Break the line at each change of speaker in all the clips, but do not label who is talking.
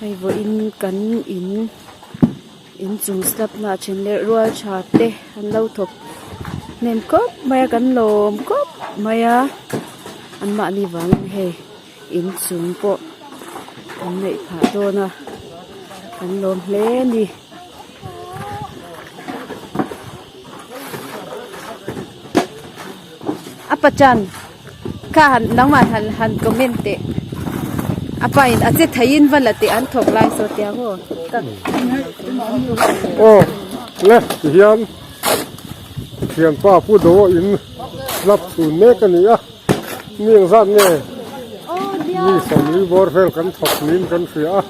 Hei vawiin kan in inchung slab na ah then leh rual tha te an lo thawk hnem khawp mai a kan lawm khawp mai a an mahni vangin hei inchung pawh an neih phah dawn a kan lawm hle a ni. A pachan kha han nangmah han han comment teh a pa in a che thei in va la teh an thawk lai saw tia maw ka
aw le ti hian thianpa pu do in slap chhun mek a ni a mi eng zat nge mi sawmli bawr vel kan thawk niin kan hria a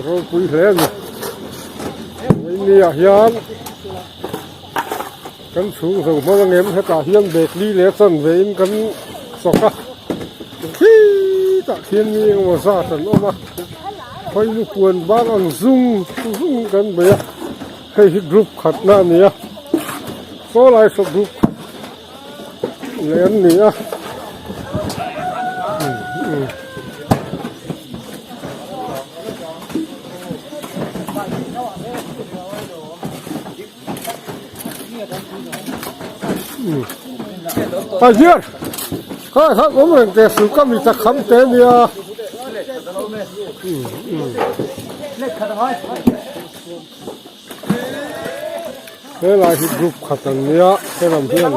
ropui hle a ni ni ah hian. Kan chhung zo hman ang em hetah hian bag li leh chan ve in kan chawk a khitah khian mi engemaw zat an awm a khawilu puan bang ang zung zung kan bei a hei hi group khatna a ni a saw lai saw group khat leh an ni a. Pahnian kha kha awm reng teh suh ka mit a kham te nia helai hi group khat an nia helam hian.